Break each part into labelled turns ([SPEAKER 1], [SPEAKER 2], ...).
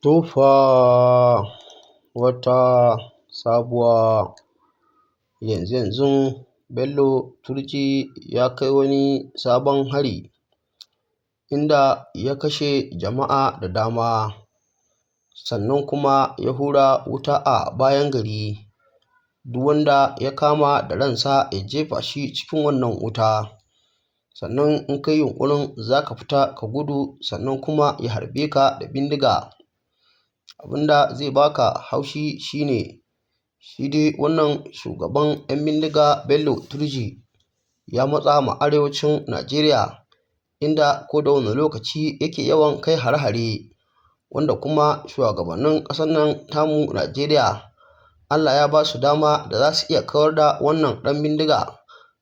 [SPEAKER 1] To fa wata sabuwa. Yanzu-yanzun Bello Turji ya kai wani sabon hari, inda ya kashe jama'a da dama, sannan kuma ya hura wuta a bayan gari. Duk wanda ya kama da ransa ya jefa shi cikin wannan wuta. Sannan in ka yi yunƙurin za ka fita ka gudu, sannan kuma ya harbe ka da bindiga. Abin da zai baka haushi shine shi dai wannan shugaban 'yan bindiga Bello Turji ya matsa ma arewacin Najeriya, inda ko da wane lokaci yake yawan kai hare-hare, wanda kuma shugabannin ƙasar nan tamu Najeriya Allah ya ba su dama da za su iya kawar da wannan ɗan bindiga,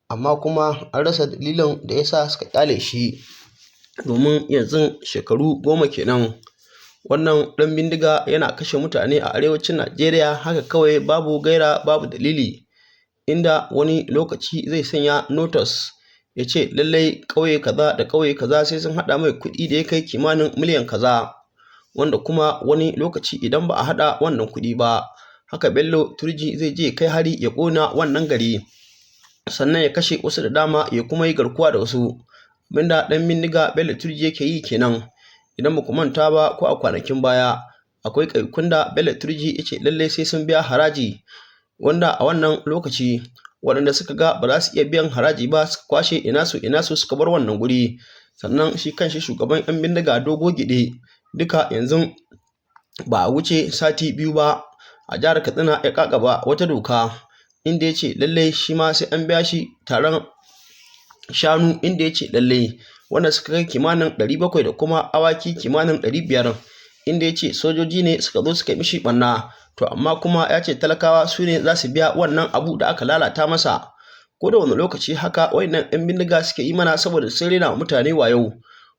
[SPEAKER 1] amma kuma an rasa dalilin da ya sa suka ƙyale shi. Domin yanzu shekaru 10 kenan wannan ɗan bindiga yana kashe mutane a arewacin Najeriya haka kawai, babu gaira babu dalili, inda wani lokaci zai sanya notice ya ce lallai ƙauye kaza da ƙauye kaza sai sun haɗa mai kuɗi da ya kai kimanin miliyan kaza, wanda kuma wani lokaci idan ba a haɗa wannan kuɗi ba, haka Bello Turji zai je kai hari ya ƙona wannan gari, sannan ya kashe wasu da dama, ya kuma yi garkuwa da wasu. Abinda ɗan bindiga Bello Turji yake yi kenan. Idan ba ku manta ba, ko a kwanakin baya akwai ƙauyukun da Bello Turji ya ce lallai sai sun biya haraji, wanda a wannan lokaci waɗanda suka ga ba za su iya biyan haraji ba suka kwashe ina su ina su suka bar wannan guri. Sannan shi kanshi shugaban 'yan bindiga Dogo Gide, duka yanzu ba a wuce sati 2 ba a jihar Katsina ya ƙaƙaba wata doka inda ya ce lallai shi ma sai an biya shi taron shanu, inda ya ce lallai wanda suka kai kimanin 700 da kuma awaki kimanin 500, inda ya ce sojoji ne suka zo suka yi mishi ɓanna. To amma kuma ya ce talakawa su ne za su biya wannan abu da aka lalata masa. Ko da wani lokaci haka waɗannan 'yan bindiga suke yi mana, saboda sun rena mutane wayo.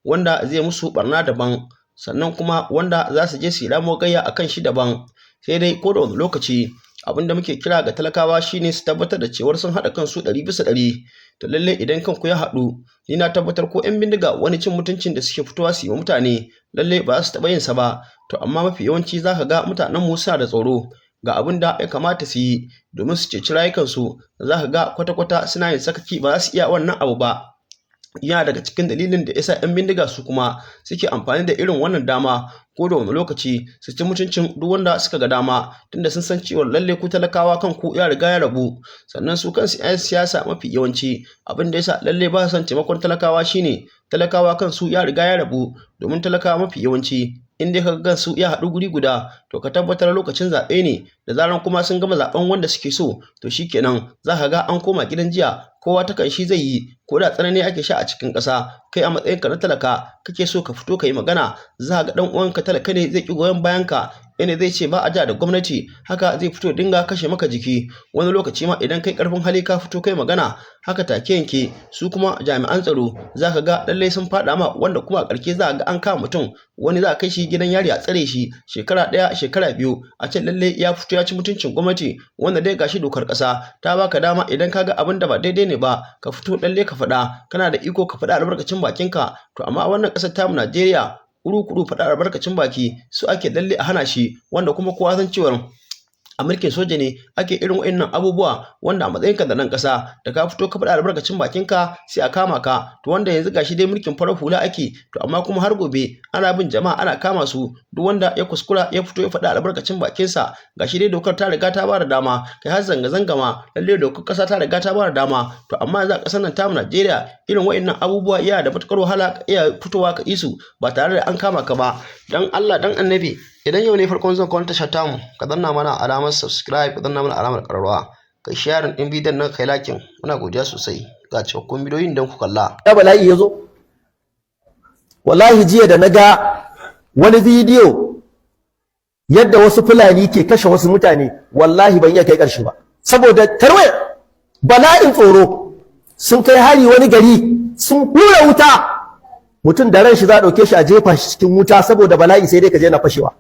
[SPEAKER 1] Wanda zai musu ɓarna daban, sannan kuma wanda za su je su yi ramuwar gayya a kan shi daban. Sai dai ko da wani lokaci abin da muke kira ga talakawa shine su tabbatar da cewar sun haɗa kansu 100%. To lallai idan kanku ya haɗu, ni na tabbatar ko 'yan bindiga wani cin mutuncin da suke fitowa su yi wa mutane, lallai ba za su taɓa yin sa ba. To amma mafi yawanci za ka ga mutanenmu suna da tsoro ga abin da ya kamata su yi domin su ceci rayukansu, za ka ga kwata-kwata suna yin sakaci, ba za su iya wannan abu ba. Yana daga cikin dalilin da yasa 'yan bindiga su kuma suke amfani da irin wannan dama ko da wani lokaci su ci mutuncin duk wanda suka ga dama, tunda sun san cewa lallai ku talakawa kanku ya riga ya rabu. Sannan su kansu 'yan siyasa mafi yawanci abin da yasa lallai ba su son taimakon talakawa shine talakawa kansu ya riga ya rabu, domin talakawa mafi yawanci in dai ka ga su ya haɗu guri guda, to ka tabbatar lokacin zaɓe ne. Da zaran kuma sun gama zaɓen wanda suke so, to shikenan za ka ga an koma gidan jiya, kowa ta kan shi zai yi. Ko da tsanani ake sha a cikin ƙasa, kai a matsayinka na talaka kake so ka fito ka yi magana, za ka ga ɗan uwanka talaka ne zai ƙi goyon bayan ka, inda zai ce ba a ja da gwamnati. Haka zai fito dinga kashe maka jiki. Wani lokaci ma idan kai ƙarfin hali ka fito kai magana, haka take yanke su kuma jami'an tsaro za ka ga lallai sun faɗa ma, wanda kuma a ƙarshe za ga an kama mutum, wani za a kai shi gidan yari a tsare shi shekara 1, shekara 2, a ce lallai ya fito ya ci mutuncin gwamnati. Wanda dai gashi dokar ƙasa ta baka dama idan ka ga abin da ba daidai ne ba ka fito lallai ka faɗa, kana da iko ka faɗa albarkacin bakinka. To amma a wannan ƙasar tamu Najeriya, kuru-kuru faɗa albarkacin baki su ake lalle a hana shi, wanda kuma kowa san cewa a mulkin soja ne ake irin wa'innan abubuwa, wanda a matsayinka da ɗan ƙasa da ka fito ka faɗa albarkacin bakinka sai a kama ka. To wanda yanzu gashi dai mulkin farar hula ake, to amma kuma har gobe ana bin jama'a ana kama su, duk wanda ya kuskura ya fito ya faɗa albarkacin bakinsa. Gashi dai dokar ta riga ta bada dama, kai har zanga-zanga ma lallai dokar ƙasa ta riga ta bada dama. To amma yanzu a ƙasar nan tamu Najeriya, irin wa'innan abubuwa yana da matuƙar wahala ka iya fitowa ka yi su ba tare da an kama ka ba. Dan Allah dan Annabi, idan yau ne farkon zuwan ka wannan tasha tamu, ka danna mana alamar subscribe, ka danna mana alamar ƙararrawa, kai sharing ɗin bidiyon nan, kai liking. Muna godiya sosai. Ga cikakkun bidiyoyin don ku kalla.
[SPEAKER 2] Ya bala'i ya zo. Wallahi jiya da na ga wani bidiyo yadda wasu Fulani ke kashe wasu mutane, wallahi ban iya kai ƙarshe ba saboda tarwai bala'in tsoro. Sun kai hari wani gari, sun hura wuta, mutum da ran shi za a ɗauke shi a jefa shi cikin wuta saboda bala'i, sai dai ka je na fashewa.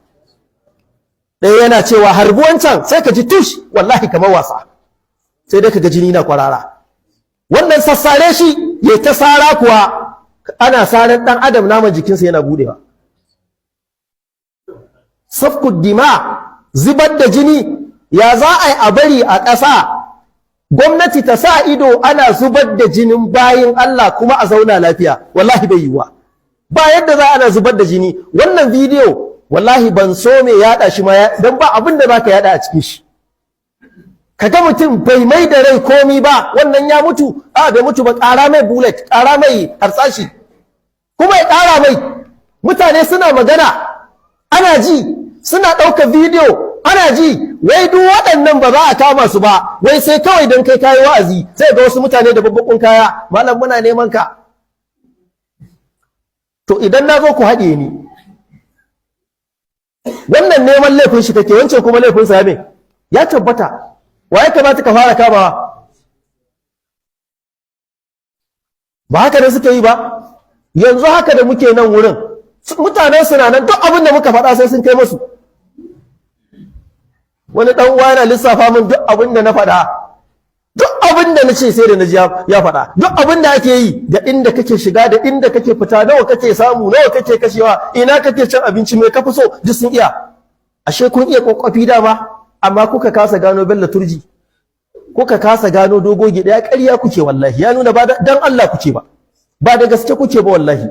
[SPEAKER 2] Ɗaya yana cewa harbi wancan, sai ka ji tush, wallahi kamar wasa, sai dai ka ga jini na kwarara. Wannan sassare shi ya ta sara kuwa, ana saran ɗan adam, naman jikinsa yana budewa. Safku dima, zubar da jini. Ya za a yi a bari a ƙasa gwamnati ta sa ido ana zubar da jinin bayin Allah kuma a zauna lafiya? Wallahi bai yiwuwa. Ba yadda za ana zubar da jini. Wannan bidiyo, wallahi ban so mai yada shi ma, don ba abin da zaka yada a cikin shi. Kaga mutum bai mai da rai komi ba. Wannan ya mutu, a bai mutu ba, ƙara mai bullet, ƙara mai harsashi, kuma ya ƙara mai. Mutane suna magana ana ji, suna ɗaukar bidiyo ana ji. Wai duk waɗannan ba za a kama su ba, wai sai kawai don kai kayi wa'azi, sai ga wasu mutane da babban kaya, "Malam, muna neman ka." To idan na zo ku haɗe ni, wannan neman laifin shi kake, wancan kuma laifinsa ya me ya tabbata. Wa ya kamata ka fara kamawa? Ba haka ne suke yi ba? Yanzu haka da muke nan wurin, mutanen suna nan, duk abin da muka faɗa sai sun kai masu. Wani ɗan uwa yana lissafa min duk abin da na faɗa, duk abin da na ce sai da na ji ya faɗa, duk abin da ake yi, da inda kake shiga, da inda kake fita, nawa kake samu, nawa kake kashewa, ina kake cin abinci, mai ka fi so, duk sun iya. Ashe kun iya kwakwafi dama, amma kuka kasa gano Bello Turji, kuka kasa gano Dogo Gide. Ƙarya kuke wallahi. Ya nuna ba dan Allah kuke ba, ba da gaske kuke ba. Wallahi,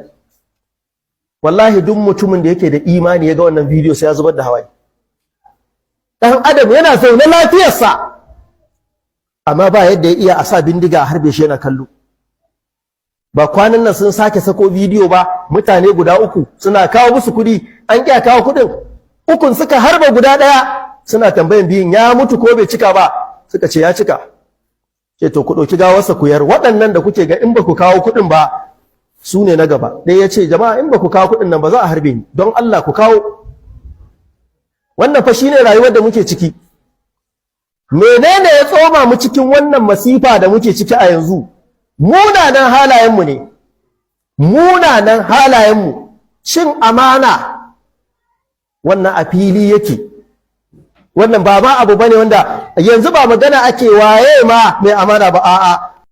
[SPEAKER 2] wallahi, duk mutumin da yake da imani ya ga wannan bidiyo sai ya zubar da hawaye. Dan adam yana zaune lafiyarsa, amma ba yadda ya iya, a sa bindiga a harbe shi yana kallo. Ba kwanan nan sun sake sako bidiyo ba, mutane guda uku suna kawo musu kuɗi, an ƙi kawo kuɗin, ukun suka harba guda ɗaya, suna tambayan biyun ya mutu ko bai cika ba, suka ce ya cika. Ce to ku ɗauki gawarsa ku yar. Waɗannan da kuke ga in ba ku kawo kuɗin ba su ne na gaba. Ɗaya ya ce, "Jama'a, in ba ku kawo kuɗin nan ba za a harbe ni, don Allah ku kawo." Wannan fa shine rayuwar da muke ciki. Menene ya tsoma mu cikin wannan masifa da muke ciki a yanzu? Munanan halayenmu ne, munanan halayenmu, cin amana. Wannan a fili yake. Wannan ba ba abu bane wanda yanzu ba magana ake waye ma mai amana ba, a'a.